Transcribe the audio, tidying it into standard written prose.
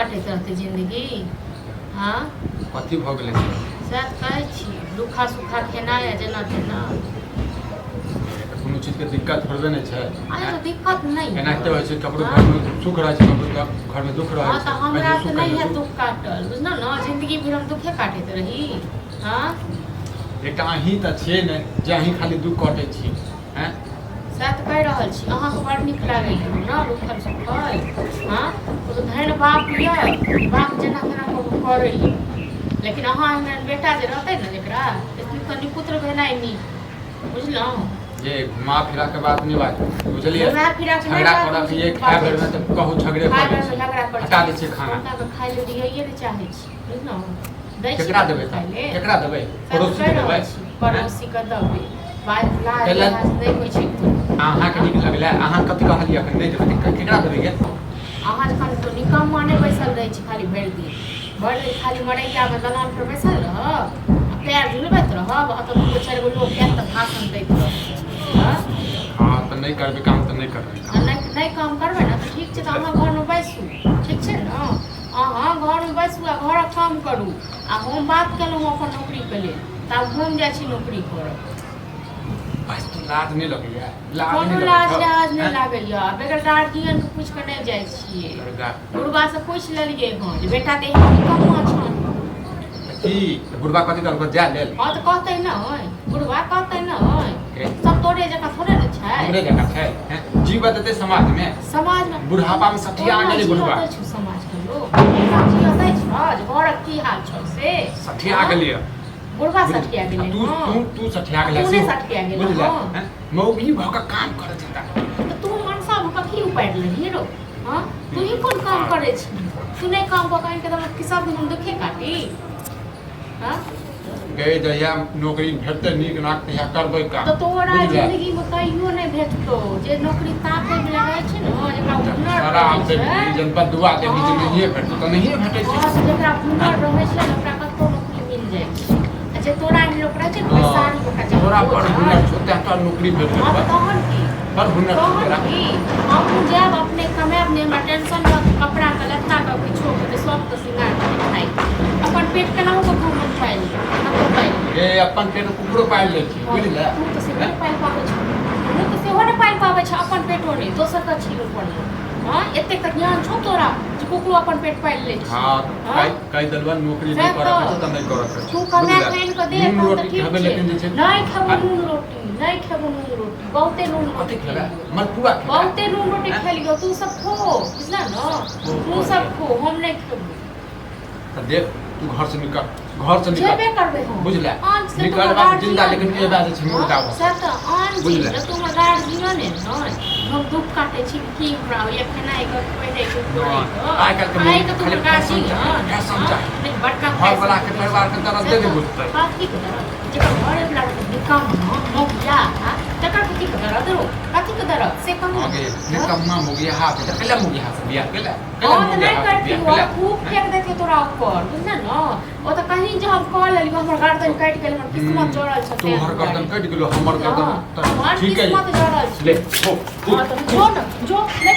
कटैत रहतै जिन्दगी? हँ। कथी भऽ गेलै से? सएह तऽ कहै छी, रूखा सूखा खेनाइ आ जेना तेना। तऽ कोनो चीजके दिक्कत थोड़बे नहि छै। अरे तऽ दिक्कत नहि। एनाहिते होइ छै, ककरो घरमे सुख रहै छै, ककरो घरमे दुःख रहै हँ छै। तऽ हमरा कहियो तऽ सुख नहि कहियो हैत दुःख। दुःख काटल, बुझलहुँ ने? जिन्दगी भरि हम दुःखे काटैत रही? हँ। एकटा अहीं तऽ छियै ने जे अहीं खाली दुःख कटै छी। आँय? सएह तऽ कहि रहल छी, अहाँके बड़ नीक लागैए ने रूखल सुखल। हँ, ओ तऽ धनि बाप यऽ, बाप जेना तेना कऽ कऽ करैए, लेकिन अहाँ एहन बेटा जे रहतै ने जकरा, तऽ निपुत्र भेनाइ नीक, बुझलहुँ? जे घुमा फिरा के बात नहि बाजू, बुझलियै? घुमा फिरा के नहि झगड़ा बात करऽ के ये खाय बाजै बेर में छी। तऽ कहू झगड़े खाय करै बेरमे छी, झगड़ा करै हटा छी। दै छियै खाना। हुनका के खाय लए दियैए नहि चाहै छी, बुझलहुँ? दै छी केकरा ककरो देबै खाय तऽ? लेल? केकरा देबै? सएह तऽ पड़ोसी कहि के रहल देबै? छी, पड़ोसी के देबै। बात लाज कैला? लिहाज नहि होइ छै कोनो। अहाँके नीक लगलै? अहाँ कथी कहलियै अखन? नहि देबै तऽ केकरा देबै गे? अहाँ जखन तो निकम्मा नहि बैसल रहै छी खाली भरि दिन, भरि दिन खाली मरैयामे दलान पर बैसल रहब आ पैर झुलबैत रहब, आ तऽ दूगो चारि गो लोक आयत तऽ भाषण दैत रहब। हँ। हँ तऽ नहि करबै काम तऽ नहि करबै आ काम। नहि नहि काम करबै ने तऽ ठीक छै, तऽ अहाँ घरमे बैसू, ठीक छै ने? अहाँ घरमे बैसू आ घरक काम करू, आ हम बात केलहुँ अपन नौकरीके लेल, तऽ आब हम जाइ छी नौकरी करऽ। बस तू लाज नहि लगैया? लाज कोनो नहि लगै लाज छौ? लिहाज नहि हैं? लागैया। बगैर गार्जियनके पूछि कऽ नहि जाइ छियै। अरे बुढ़बा से पूछि लेलियै हँ जे बेटा तऽ एहन निकम्मा छन। तऽ की तऽ बुढ़बा कथी कहलको जाय लेल? हँ तऽ कहतै नहि, बुढ़बा कहतै नहि। ए, सब तोरे जकाँ थोड़े ने छै। हमरे जकाँ छै? हैं? जीवऽ देतै समाजमे? समाजमे बुढ़ापामे सठिया ओहिना गेलै बुढ़बा। जियऽ दै छौ समाजके लोक? ओहिना जियऽ दै छौ जे घरक की हाल छौ से? सठिया हँ? गेलियै। बुढ़बा सठिया गेलै? तू हँ। तू तू सठिया गेलै। तू नहि सठिया गेलै? बुझले? हँ। हैं? मौगी भऽ कऽ काम करै छै तऽ तऽ तू मनसा भऽ कऽ की उपारि लेलही रौ? हँ, तू ही कोन काम करै छी? तू नहि काम कऽ कऽ आनि कऽ देलक कि सब दिन हम दुखे काटी? हँ। गे, जहिया नौकरी भेटतै नीक नाक तहिया करबै काम। तऽ तोरा बुझले? जिंदगी मे कहियो नहि भेटतौ। जे नौकरी ताकै मे रहै छै ने, जेकरा हुनर शराब रहै छै। देबही, जन बदुआ देबही जे हँ। नहिए भेटतौ तऽ नहिए भेटै छै। हँ, तऽ जेकरा हुनर रहै छै ने, ओकरा कतौ नौकरी मिल जाइ छै, आ जे तोरा एहन लोक रहै छै ने, पैसारी, ओकरा जब तोरा बड़ हुनर छौ तें तोरा नौकरी भेट हँ गेलौ। तऽ तहन की? बड़ हुनर छौ तहन तोरा। की, हमहूँ जायब, अपने कमायब, नहि हमरा टेंशन रहत कपड़ाके, लत्ताके, किछोके, जे सबके श्रृंगार कऽ खाइ। अपन पेट केनाहु कऽ हम पालि लेब, कतहु पालि लेब। गे, अपन पेट कुकुरो पालि लै छै, बुझले? तू तऽ सेहो नहि पालि पाबै छौ। तू तऽ सेहो नहि पालि पाबै छौ अपन पेटो नहि, दोसरके छीन पड़ल। हँ, एतेक तऽ ज्ञान छौ तोरा जे कुकुरो अपन पेट पालि लै छै। हँ। हँ? कहि देलबन नौकरी सएह नहि करऽ के तऽ। छै तऽ नहि करऽ के छै। तू कमा बुझले? कऽ आनि कऽ दे नून तहन तऽ रोटी ठीक खेबै छै। लेकिन जे छै नहि खेबो नून रोटी, नहि खेबो नून रोटी, बहुते नून कथी रोटी खेबै? खेलियौ। मलपुआ खेबै? बहुते नून रोटी हैं? खेलियौ। तू सब खो, बुझल ने? तू सब खो, हम नहि खेबो। तऽ देख, तू घर से निकल, घर से निकल। जेबे करबै हम। बुझले? आन से निकल तू बात जिंदा, गार्जियन लेकिन ने। एबा जे छै मुर्दा हँ, भऽ सएह तऽ आन चीज बुझले? ने तू हमर गार्जियन ने। हम दुख काटै छी की हमरा होइया खेनाइ के, पहिरै के, ओढ़ै के? आइ काल्हिके आइ मौगी के तू खाली हमर फैशन गार्जियन। चाही, फैशन हँ? चाही। नहि, बड़का घरवला फैशन के परिवार के दर्द से नहि तऽ बुझतै। कथी के दर्द? जेकर घरे वला रहतै निकम्मा मौगिया, तकर कथी के दर्द रौ? कथी के दर्द से कहू हाँ ने? गे, हँ? निकम्मा मौगिया हाथ तऽ कैला मौगिया से बियाह कैला? कैला हँ तऽ मौगिया नहि हाथ से करती बियाह ओ कैला? थूक फेंक देतै तोरा ऊपर, बुझले ने? ओ तऽ कहीं जे हम कऽ लेलियौ, हमर गर्दन कटि गेल, हमर किस्मत जड़ल छै तें तोहर दुआरे। गर्दन कटि गेलो, हमर गर्दन हँ, तऽ हमर ठीक है। किस्मत जड़ल छै। ले हो। हँ तऽ जो ने, जो ले।